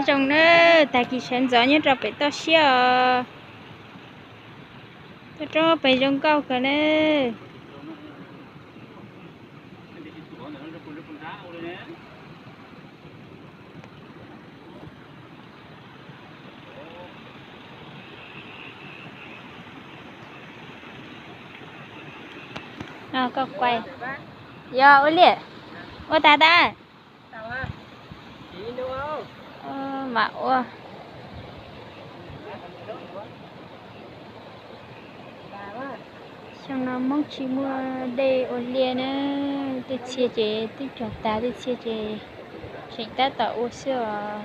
Zoo na, tag kis sawv ntxov nyob rau pem toj siab os. Toj roob pem zoo nkauj kawg na. Koj kuaj. Yog ua liaj, ua tas tas. Mam ua. Xyoo no Hmoob tsis muaj dej ua liaj na, tej txhia ces twb cog tas, tej txhia ces tseem tab tom ua xwb os.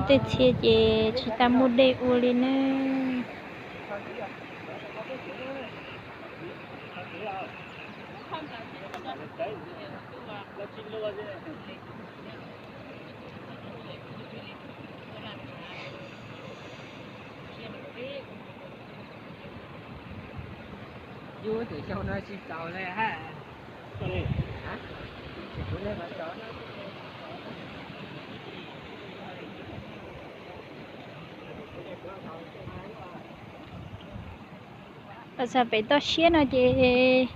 Tej txhia ces tsis tas muaj dej ua li ne. Yus tus xyoo no tsis txaus li hab. Los txog pem toj siab no ces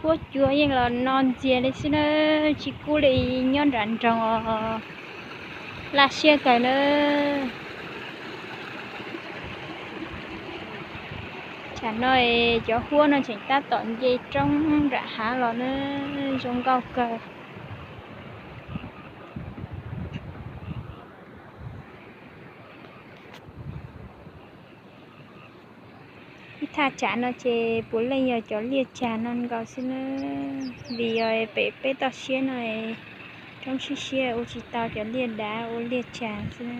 huab cua yeej los no ntxiag li xwb na, tsis kub li nyob nram nroog os. Laj siab kawg na. Tsam no cov huab no tseem tab tom nce roob nram hav los na, zoo nkauj kawg. Ib thaj tsam no ces puav leej yog cov liaj tsag no nkaus xwb na, vim yog pem peb toj siab no roob siab siab ua tsis tau cov liaj dav ua liaj tsag xwb na.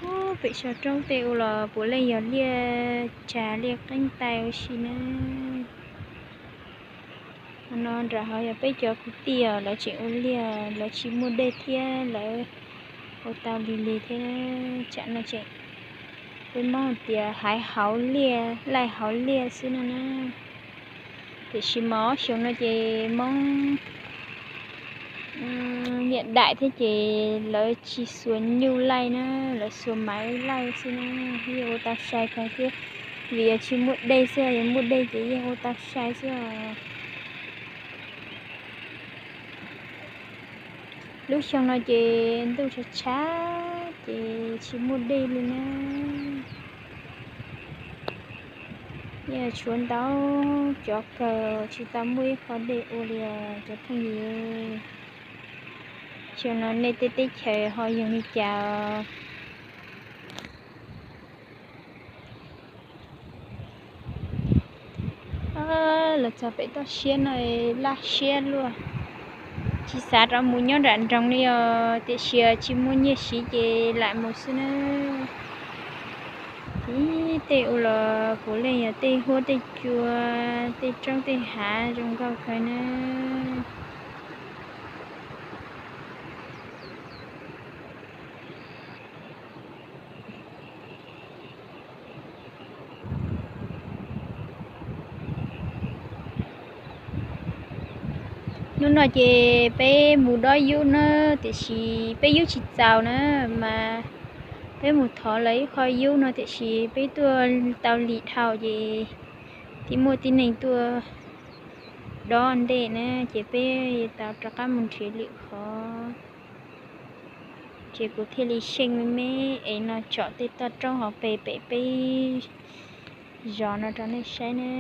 Ub, pem saum roob tej ua los puav leej yog liaj tsag liaj qeeb tais ua si na. Qhov no nram hauv yog peb cov kwv tij os, lawv tseem ua liaj, lawv tsis muaj dej thiab lawv ua tau lig lig thiab. Tsam no tseem peb Moob hais tias haiv hauv liaj, laij hauv liaj xwb no na. Tiam sis mas ob xyoos no ces Moob niam daim thiab ces lawv tsis xuas nyuj laij na, lawv xuas maiv laij xwb na, yeej ua tau sai kawg thiab. Vim yog tsis muaj dej xwb, yog muaj dej ces yeej ua tau sai xwb os. Lub xyoo no ces ntuj tshav tshav ces tsis muaj dej li na. Yeej tshuav ntau cov kawg tsis tau muaj ib qho dej ua li os cov phooj ywg. Xyoo no nej tej teb chaws ho yog li cas os? Los txog pem toj siab no laj siab luaj. Tsis xav rov mus nyob nram nroog li os, tiam sis tsis muaj nyiaj siv ces lam mus xwb na. Ib tej ua los puav leej yog tej huab tej cua, tej roob tej hav zoo nkauj kawg na. Hnub no ces peb mus dob yub na, tiam sis peb yub tsis txaus na, mas peb mus thov lawv ib qho yub no, tiam sis peb tuaj tau lim dhau ces tib muaj tib neeg tuaj dob ntej na, ces peb tau rov qab mus nrhiav lwm qhov. Ces kuv thiaj li seej me me es no tsom tej toj roob hauv pes pem peb zos no rau nej saib ne.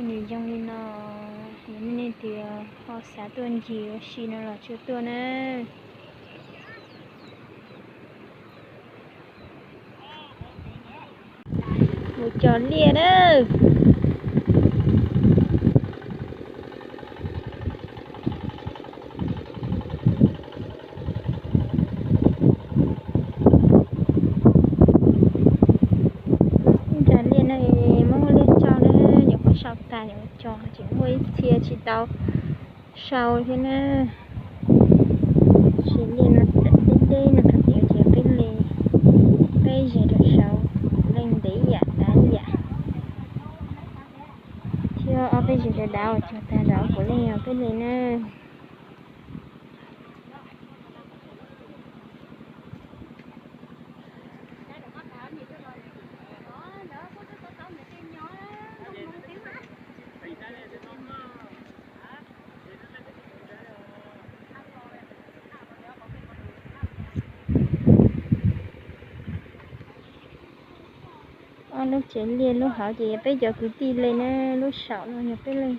Nws zoo li no, yog nej tias ho xav tuaj ncig ua si no los tsuas tuaj na. Mus cog liaj na. Cog liaj no, Hmoob ua liaj tsau na, nyuam qhuav sau tas nyuam qhuav cog, tseem muaj ib txhia tsis tau sau thiab na. Siv liaj no deb deb no rau tias ces peb li Dav ua tsuag tag zov kuv leej yog peb li na. Ob lub tsev liaj lub hauv ces yog peb cov kwv tij li na, lub saum no yog peb li.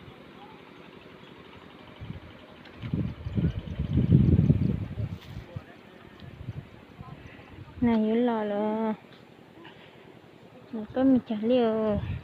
Nag yuav los lawm, peb mus cog liaj.